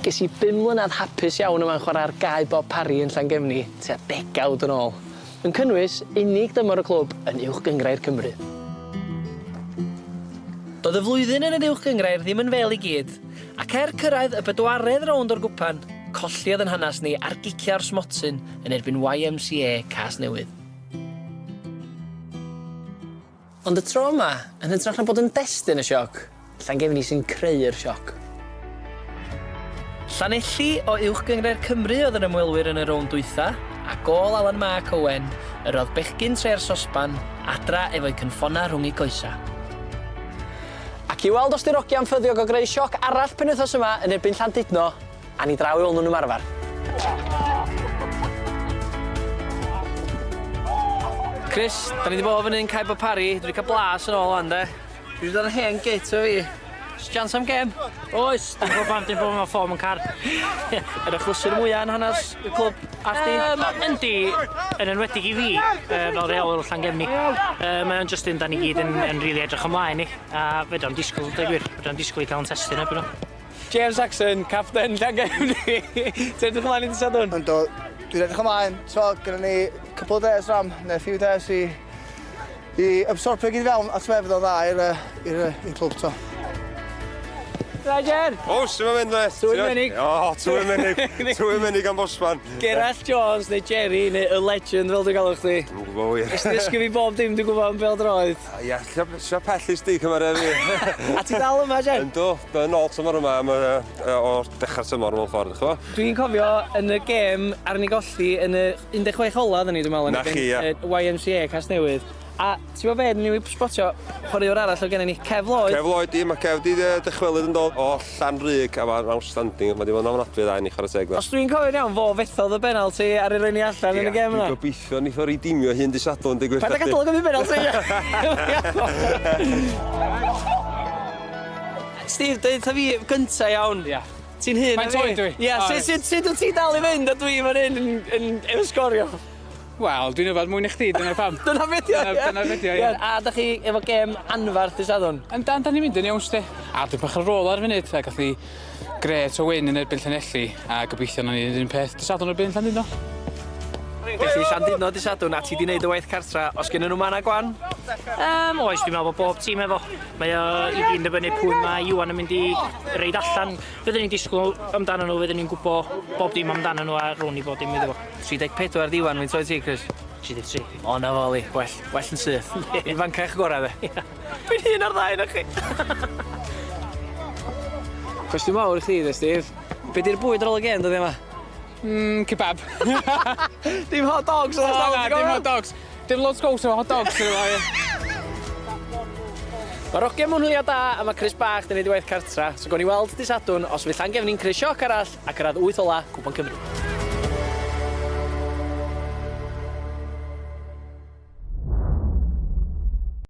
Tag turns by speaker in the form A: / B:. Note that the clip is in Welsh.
A: Ges i bum mlynadd hapus iawn yma'n chwarae ar gae Bob Parry yn Llangefni tua degawd yn ôl, yn cynnwys unig dymor y clwb yn Uwch Gynghrair Cymru. Doedd y flwyddyn yn yr Uwch Gynghrair ddim yn fêl i gyd, ac er cyrraedd y bedwaredd rownd o'r gwpan, colli oedd yn hanes ni ar giciau'r smotyn yn erbyn YMCA Casnewydd. Ond y tro yma, yn hytrach na bod yn destun y sioc, Llangefni sy'n creu'r sioc. Llanelli o Uwch Gynghrair Cymru oedd yr ymwelwyr yn y rownd dwytha, a gôl Alan Mark Owen, yr oedd bechgyn Tre'r Sosban adra efo'u cynffonna rhwng eu coesa. Ac i weld os 'di'r ogia'n ffyddiog o greu sioc arall penwythnos yma yn erbyn Llandudno, A ni draw i ôl nhw'n ymarfer. Chris, da ni 'di bod fyny yn Cae Bob Parry, dwi 'di cael blas yn ôl wan de. Dwi 'di dod yn hen git efo fi. Oes chance am gem?
B: Oes, dim problem, dim problem efo ffôn yn car.
A: Yr achlysur mwya yn hanes y clwb a chdi?
B: Yym, yndi, yn enwedig i fi, yy fel rheolwr Llangefni. Yy mae o'n jyst un 'dan ni gyd yn yn rili edrych ymlaen i, a fedrai'm disgwl deu gwir, fedrai'm disgwl i ca'l 'yn testyn erbyn nhw.
A: James Saxon, capten Llangefni. Ti'n edrych ymlaen i dy Sadwrn?
C: Yndw, dwi'n edrych ymlaen. T'mo, gynnon ni couple of days ram, neu few days i i absorbio gyd i fewn, a t'me, fydd o'n dda i'r yy i'r yy i'r clwb t'mo.
A: Shwmae Jer?
D: O, su' ma'n mynd mêt?
A: Twym menig.
D: O, twym menig. Twym menig am bosman.
A: Gerallt Jones neu Jerry neu y legend fel dwi'n galw chdi.
D: Dwi'm yn gwbo wir.
A: Nes di ddysgu fi bob dim dwi'n gwbo am bêl-droed.
D: Ia, lla pell i sti cymharu â fi.
A: A ti dal yma, Jer?
D: Yndw, yn ôl tymor yma am y yy o'r dechra'r tymor mewn ffordd, ch'mo'?
A: Dwi'n cofio yn y gêm aru ni golli yn y 16 ola oedden ni dwi'n meddwl yn
D: 'Na chi, ia.
A: YMCA Casnewydd. A ti'n gwbo be' ni newydd sbotio chwaraewr arall oedd gennym ni, Kev Lloyd.
D: Kev Lloyd, ie, ma' Kev 'di yy dychwelyd yn do o Llanrug a ma'n outstanding, ma' 'di bod yn ofnadwy o dda i ni chwarae teg iddo.
A: Os dwi'n cofio'n iawn, fo fethodd y benalti aru roi ni allan yn y gêm yna.
D: Dwi'n gobeithio neith o redeemio hun dy Sadwrn deu gwir
A: Paid â gadal o gymryd benalti! Steve, deud 'tha fi gynta iawn.
E: Ia.
A: Ti'n hŷn na fi.
E: Faint oed dw i?
A: Ia, sut sut sut wt ti dal i fynd a dwi fan 'yn yn yn efo sgorio?
E: Wel, dwi'n yfad mwy na chdi, dyna pam.
A: Dyna be' 'di o ia?
E: Dyna be' 'di o ia.
A: A 'dach chi efo gêm anfarth dy' Sadwrn?
E: Yndan, 'dan ni'n mynd yn iawn sdi. A dwi bach ar rôl ar y funud, a gath ni grêt o win yn erbyn Llanelli, a gobeithio nawn ni neud yr un peth dy' Sadwrn erbyn Llandudno.
A: Felly Llandudno dy' Sadwrn a ti 'di neud dy waith cartra, o's gennyn nw manna gwan?
B: Yym oes dwi'n meddwl bod bob tîm efo. Mae o i gyd yn dibynnu pwy mae Iwan yn mynd i reid allan. Fydden ni'n disgwyl amdanyn nhw, fydden ni'n gwbo bob dim amdanyn nhw a rown ni bob dim iddo fo.
A: 34 di Iwan, faint oed ti Chris?
B: 33.
A: O 'na fo li, well, well yn syth. Ifancach gora de. Dwi'n hŷn ar ddau na chi. Cwestiwn mawr i chdi de Steve. Be' 'di'r bwyd ar ôl y gêm dyddia' 'ma?
E: Mmm kebab.
A: Dim hot dogs
E: O na, dim hot dogs. Dim loads gows efo hot dogs ynddo fo ia.
A: Ma'r ogia mewn hwylia da a ma' Chris bach 'di neud 'i waith cartra, so gawn ni weld dy' Sadwrn os fydd Llangefni'n creu sioc arall a cyrradd wyth ola Cwpan Cymru.